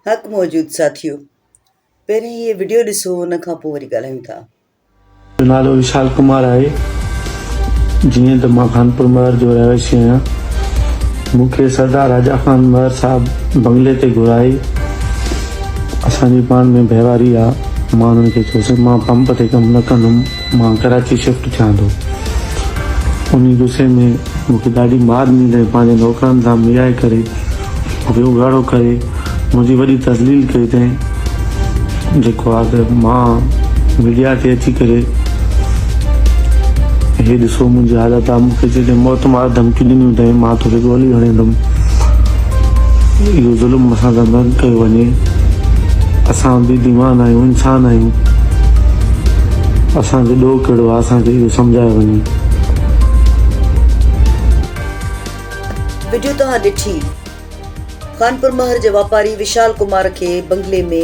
حق موجود ساٿيو پهرين هي وڊيو ڏسو ان کان پوء وري ڳالهايون ٿا. منهنجو نالو وشال ڪمار آهي. جيئن ته مان خانپور مهر جو رهواسي آهيان. مون کي سردار راجا خان مهر صاحب بنگلي تي گهرائي اسان جي پاڻ ۾ ڀيواري آ. مان انهن کي چيو سائين مان پمپ تي ڪم نه ڪندم مان ڪراچي شفٽ ٿيان ٿو. انهي غصي ۾ مون کي ڏاڍي مار ڏني اٿائين پنهنجي نوڪرن سان ملائي ڪري مون کي اگهاڙو ڪري منهنجي وڏي تذليل ڪئي اٿائين جيڪو آ ته مان ميڊيا تي اچي ڪري هي ڏسو منهنجي حالت آ مون کي چئي موت مار ڌمڪيون ڏنيون اٿائين مان توکي گولي هڻيندم اهو ظلم اسان سان نه ڪيو وڃي اسان به ديوان آهيون انسان آهيون اسان جو ڏوهه ڪهڙو آ اسان کي اهو سمجهايو وڃي. وڊيو توهان ڏٺي. خانپور مهر جي واپاري وشال ڪمار کي بنگلي ۾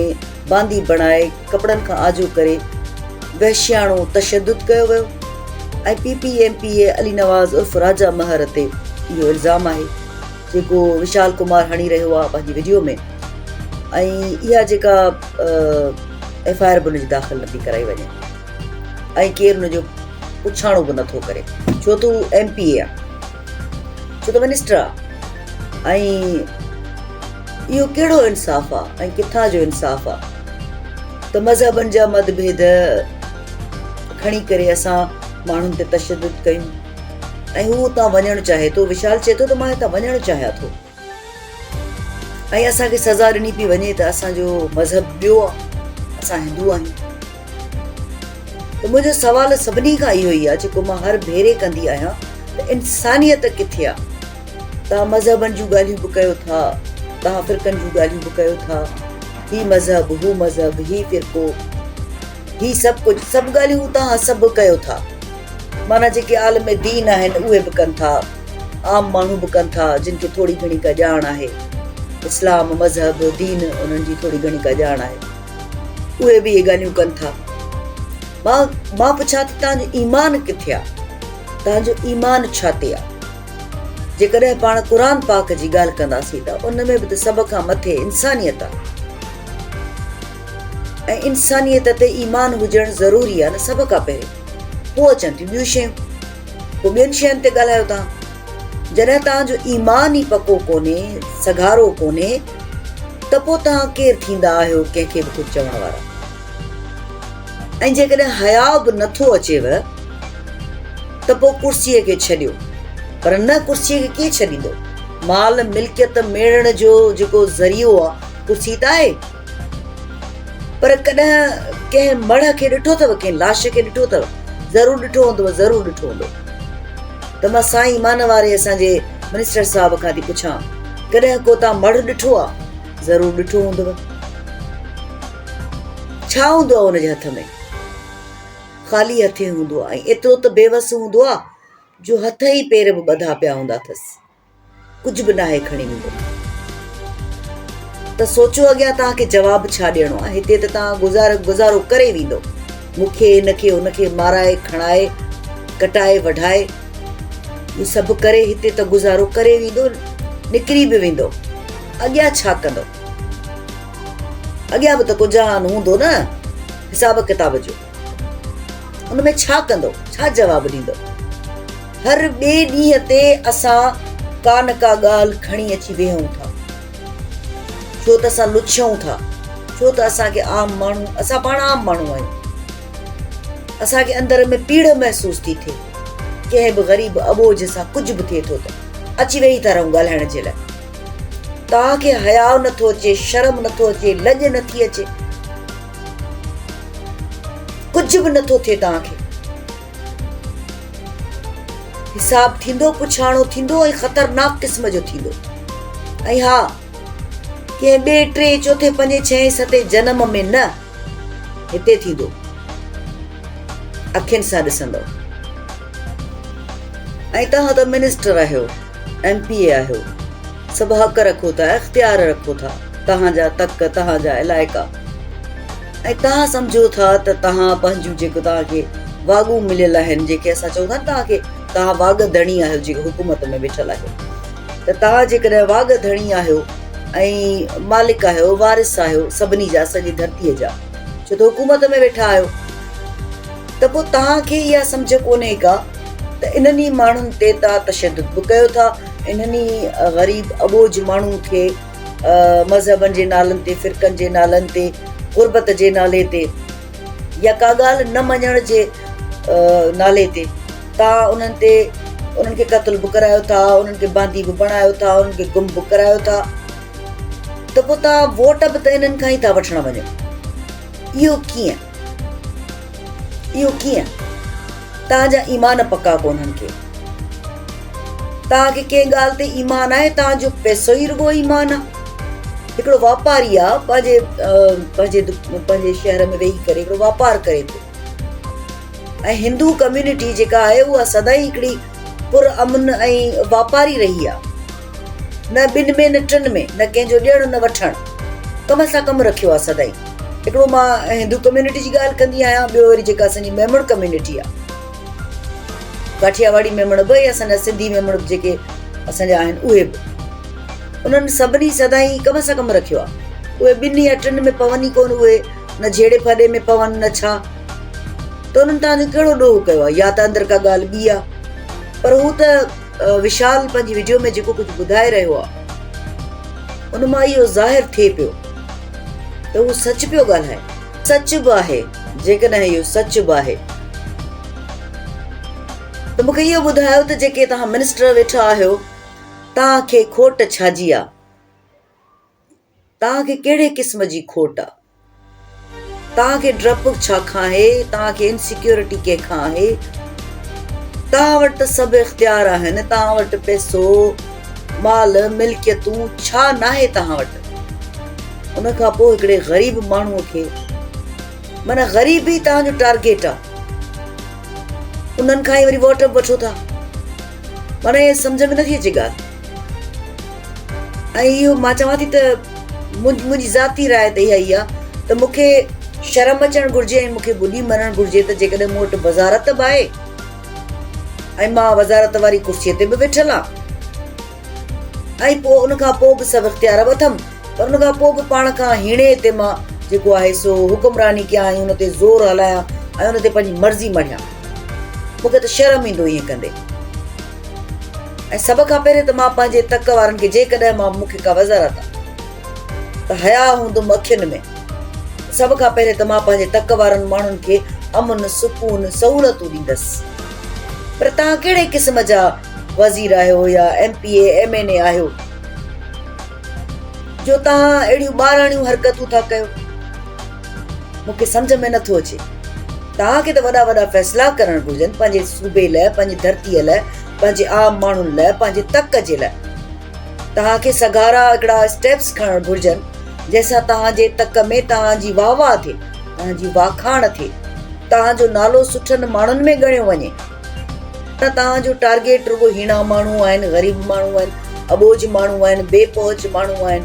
باندي بڻائي ڪپڙن کان آجو ڪري وحشياڻو تشدد ڪيو ويو ۽ P P M P A Ali Nawaz عرف راجا مهر تي اهو الزام آهي جيڪو وشال ڪمار هڻي رهيو آهي پنهنجي وڊيو ۾ ۽ اها جيڪا ايف I R به ان جي داخل نٿي ڪرائي وڃي ۽ ڪير ان جو پڇاڻو به نٿو ڪري ڇو ته هو ايم پي اي آ ڇو ته منسٽر آ ۽ اهو ڪهڙو انصاف آ ۽ ڪٿان جو انصاف آ ته مذهبن جا مت ڀيد کڻي ڪري اسان ماڻهن تي تشدد ڪيون ۽ هو اتان وڃڻ چاهي ٿو وشال چئي ٿو ته مان هتان وڃڻ چاهيان ٿو ۽ اسان کي سزا ڏني پئي وڃي ته اسان جو مذهب ٻيو آ اسان هندو آهيون ته منهنجو سوال سڀني کان اهو ئي آ جيڪو مان هر ڀيري ڪندي آهيان ته انسانيت ڪٿي آ توهان مذهبن جون ڳالهيون به ڪيو ٿا توهان فرقن جون ڳالهيون به ڪيو ٿا هي مذهب هو مذهب هي فرقو هي سڀ ڪجهه سڀ ڳالهيون توهان سڀ ڪيو ٿا معنيٰ جيڪي عالم دين آهن اهي به ڪن ٿا، عام ماڻهو به ڪن ٿا جن کي ٿوري گهڻي ڪا ڄاڻ آهي، اسلام، مذهب، دين انهن جي ٿوري گهڻي ڪا ڄاڻ آهي اهي به اهي ڳالهيون ڪن ٿا. مان مان پڇان ٿي توهان جو ايمان ڪٿي آ؟ توهان جو ايمان ڇا تي آ؟ جيڪڏهن پاڻ قرآن پاڪ جي ڳالهه ڪنداسين ته ان ۾ به ته سڀ کان مٿي انسانيت آ. ۽ انسانيت تي ايمان هجڻ ضروري آهي نه سڀ کان پهرين پوء اچن ٿيون ٻيون شيون پوء ٻين شين تي ڳالهايو تان جڏهن توهان جو ايمان ئي پڪو ڪونهي سگهارو ڪونهي ته پوء توهان ڪير ٿيندا آهيو ڪنهن کي به ڪجهه چوڻ وارا ۽ جيڪڏهن حياء به نٿو اچيو ته پوء ڪرسيء کي ڇڏيو پر نه ڪرسيء کي ڪيئن ڇڏيندو مال ملڪيت ميڙڻ جو جيڪو ذريعو آهي ڪرسي ته آهي پر ڪڏهن ڪنهن مڙهه کي ڏٺو اٿو ڪنهن لاش کي ڏٺو اٿو ضرور ڏٺو هوندو ضرور ڏٺو هوندو ته مان سائين ايمان واري اسان جي منسٽر صاحب کان ٿي پڇان ڪڏهن ڪو تان مڙهه ڏٺو آ ضرور ڏٺو هوندو ڇا هوندو آ ان جي هٿ ۾ خالي هٿين هوندو آ ۽ ايترو ته بيوس هوندو آ جو هٿ ۽ پير به ٻڌا پيا هوندا اٿس ڪجهه به ناهي کڻي ويندو ته سوچو اڳيان توهان کي جواب ڇا ڏيڻو آهي هتي ته توهان گذار گذارو ڪري ويندو مون کي هن کي هن کي مارائي کڻائي ڪٽائي وڍائي اهو سڀ ڪري هتي ته گذارو ڪري ويندو نڪري به ويندو اڳيان ڇا ڪندو اڳيان به ته ڪو جهان هوندو نه حساب ڪتاب جو ان ۾ ڇا ڪندو؟ ڇا جواب ڏيندو؟ هر ٻئي ڏينهن تي اسان ڪا نه ڪا ڳالهه کڻي اچي ويهون ٿا. ڇو ته اسان لڇيون ٿا. ڇو ته اسان کي عام ماڻهو، اسان پاڻ عام ماڻهو آهيون. اسان کي اندر ۾ پيڙهه محسوس ٿي ٿئي. ڪنهن به غريب اٻوجهه سان ڪجهه به ٿئي ٿو ته اچي ويهي ٿا رهون ڳالهائڻ جي لاء. توهان کي حياء نٿو اچي، شرم نٿو اچي، لڄ نٿي اچي. ڪجهه به نٿو ٿئي توهان کي. حساب ٿيندو، پڇاڻو ٿيندو ۽ خطرناڪ قسم جو ٿيندو. ۽ ها ڪنهن ٻئي، ٽئين، چوٿين، پنجين، ڇهين، ستين جنم ۾ نه، هتي ٿيندو. اکين سان ڏسندؤ. ۽ توهان ته منسٽر آهيو، ايم پي اي آهيو، سڀ حق رکو ٿا، اختيار رکو ٿا، توهان جا تڪ، توهان جا علائقا ۽ توهان سمجهو ٿا ته توهان پنهنجون جيڪو توهان کي واڳون مليل آهن، جيڪي اسان چئون ٿا نه توهان کي توهان واڳ ڌڻي آهيو جيڪي حڪومت ۾ ويٺل آهيو ته توهان جيڪڏهن واڳ ڌڻي آهيو ۽ مالڪ آهيو، وارث آهيو سڀني جا، سڄي ڌرتيء جا، ڇو ته حڪومت ۾ ويٺا آهيو ته پوء توهان کي اها سمجهه ڪونهي ڪا ته انهن ئي ماڻهن تي توهان تشدد به ڪيو ٿا، انهن ئي غريب اٻوجهه ماڻهن کي مذهبن جي نالن تي، فرقن جي نالن تي، غربت جي نالي تي يا ڪا ڳالهه نه مڃڻ جي نالي تي توهان انهن تي انهن کي قتل به ڪرايو ٿا، انهن کي باندي به بڻايو ٿا، انهن کي گم به ڪرايو ٿا ته پوء توهان ووٽ به ته انهن کان ئي ٿا وٺڻ وڃو. اهو ڪيئن؟ اهو ڪيئن؟ توهان جا ايمان پڪا ڪونهن ڪي. توهان کي ڪنهن ڳالهه تي ايمان آهي؟ توهان جو پئسو ئي رڳو ايمان آهي. هڪڙو واپاري آهي پنهنجي پنهنجي پنهنجي شهر ۾ ويهي ڪري هڪڙو واپار ڪري ٿو. ۽ هندو ڪميونٽي جيڪا آهي اها سدائين هڪڙي پر امن ۽ واپاري رهي آهي نه ٻن ۾ نه ٽن ۾ نه ڪنهن جو ڏيڻ نه وٺڻ ڪم سان ڪم رکيو آهي سدائين هڪڙو مان هندو ڪميونٽي جي ڳالهه ڪندي آهيان ٻيو وري جيڪا اسان جي ميمڻ ڪميونٽي آهي ڪاٺياواڙي ميمڻ به يا اسان جا سنڌي ميمڻ به جيڪي اسان جا آهن اهي به انهن سڀني سدائين ڪم سان ڪم رکيو آهي اهي ٻن يا ٽن ۾ پون ئي ڪونه اهي نه جهيڙي ڦڏي ۾ پون نه ڇا ته انهن توهان جو ڪهڙو ڏوهه ڪيو آهي يا ته اندر ڪا ڳالهه ٻي آهي پر هو ته وشال پنهنجي وڊيو ۾ جيڪو ڪجهه ٻڌائي رهيو آهي ان مان اهو ظاهر ٿئي پيو ته هو سچ پيو ڳالهائي سچ به آهي جيڪڏهن اهو سچ به آهي ته مونکي اهو ٻڌايو ته جيڪي توهان منسٽر ويٺا آهيو توهان کي کوٽ ڇا جي آهي توهان کي ڪهڙي قسم جي کوٽ آ؟ توهان کي ڊپ ڇا کان آهي؟ توهان کي انسيڪيورٽي ڪنهن کان آهي؟ توهان وٽ ته سڀ اختيار آهن، توهان وٽ پئسو، مال، ملڪيتون ڇا ناهي توهان وٽ؟ ان کان پوء هڪڙي غريب ماڻهوء کي معنيٰ غريب ئي توهان جو ٽارگيٽ آ، انهن کان ئي وري ووٽ به وٺو ٿا. معنيٰ اها سمجهه ۾ نٿي اچي ڳالهه. ۽ اهو مان چوان ٿي ته منهنجي ذاتي راء ته اها ئي آهي ته مون کي شرم اچڻ گهرجي ۽ مون کي ٻڏي مرڻ گهرجي ته جيڪڏهن مون وٽ وزارت به آهي ۽ مان وزارت واري ڪرسيء تي به ويٺل آهيان ۽ پوء ان کان پوء به سڀ اختيار به اٿم پر ان کان پوء به پاڻ کان هيڻي تي مان جيڪو آهي سو حڪمراني ڪيان ۽ ان تي زور هلايان ۽ ان تي پنهنجي مرضي مڙهيان مون کي ته شرم ايندو ائين ڪندي. ۽ سڀ کان پهرين ته مان پنهنجي تڪ وارن کي جيڪڏهن مان مون کي ڪا وزارت آ ته حياء هوندم اکين ۾ سڀ کان پهرين ته مان پنهنجي تڪ وارن ماڻهن کي امن سڪون سهولتون ڏيندس پر توهان ڪهڙي قسم جا وزير آهيو يا M P A M N A آهيو جو توهان اهڙيون ٻاراڻيون حرڪتون ٿا ڪيو مون کي سمجهه ۾ نٿو اچي. توهان کي ته وڏا وڏا فيصلا ڪرڻ گهرجن پنهنجي صوبي لئه، پنهنجي ڌرتيء لئه، پنهنجي عام ماڻهن لئه، پنهنجي تڪ جي لئه. توهان کي سگهارا هڪڙا اسٽيپس کڻڻ گهرجن جنهن سان توهان جي تڪ ۾ توهان جي واهه واهه ٿئي، توهان جي واکاڻ ٿئي، توهان جو نالو سٺن ماڻهن ۾ ڳڻيو وڃي. نه توهان جو ٽارگيٽ رڳو هيڻا ماڻهو آهن، غريب ماڻهو آهن، اٻوجهه ماڻهو آهن، بي پهچ ماڻهو آهن.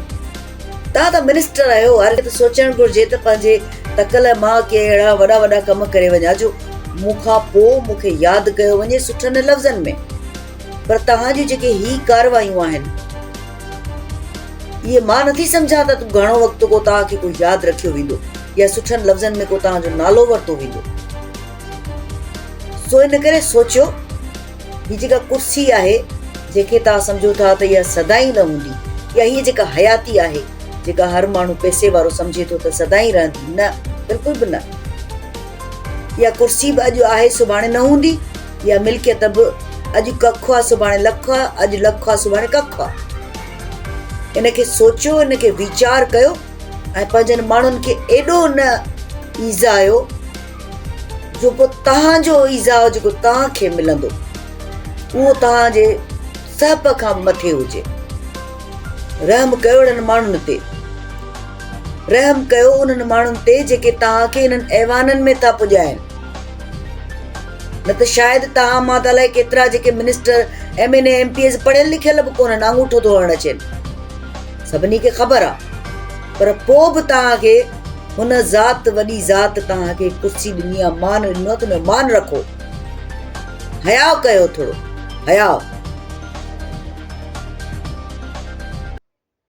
توهان ته منسٽر آهيو، هر ته سوچڻ گهرجي ته پنهنجي تڪ لاء مان ڪي اهڙا وڏا وڏا ڪم ڪري وڃان جو مون کان پوء مون کي ياد ڪيو وڃي سٺن لفظن ۾. پر توهان جون جيڪي هي ڪارروايون آهن، اهي مان نٿي سمجهان ته گهڻو وقت ڪو توهان کي ڪو ياد رکيو ويندو يا سٺن لفظن ۾ ڪو توهان جو نالو ورتو ويندو. سو ان ڪري سوچيو، هي جيڪا ڪرسي آهي، جنهن کي توهان سمجهو ٿا ته اها سدائين نه هوندي يا هيء جيڪا حياتي آهي، جيڪا هر ماڻهو پئسي وارو سمجهي ٿو ته سدائين رهندي، نه، بلڪل به نه. اها ڪرسي به اڄ آهي سڀاڻي نه هوندي، اها ملڪيت به اڄ ڪک آ سڀاڻي لک آ، اڄ لک آ سڀاڻي ڪک آ. ان کي سوچيو، ان کي ويچار ڪيو ۽ پنهنجن ماڻهن کي ايڏو نه ايذايو جو پوء توهان جو ايذاء جيڪو توهان کي ملندو اهو توهان جي سهپ کان به مٿي هجي. رحم ڪيو اهڙن ماڻهن تي. رحم ڪيو انهن ماڻهن تي جيڪي توهان کي انهن ايوانن ۾ ٿا پڄائين. نه ته شايد توهان مان ته الائي ڪيترا جيڪي minister, M N A, M P As پڙهيل لکيل به ڪونهن، آڱوٺو ٿو هڻڻ اچين. سڀني کي خبر آ. پر پوء به توهان کي هن ذات وڏي ذات توهان کي ڪرسي ڏني آ، مان ڏنو آ ته ان جو مان رکو. حياء ڪيو ٿورو، حياء.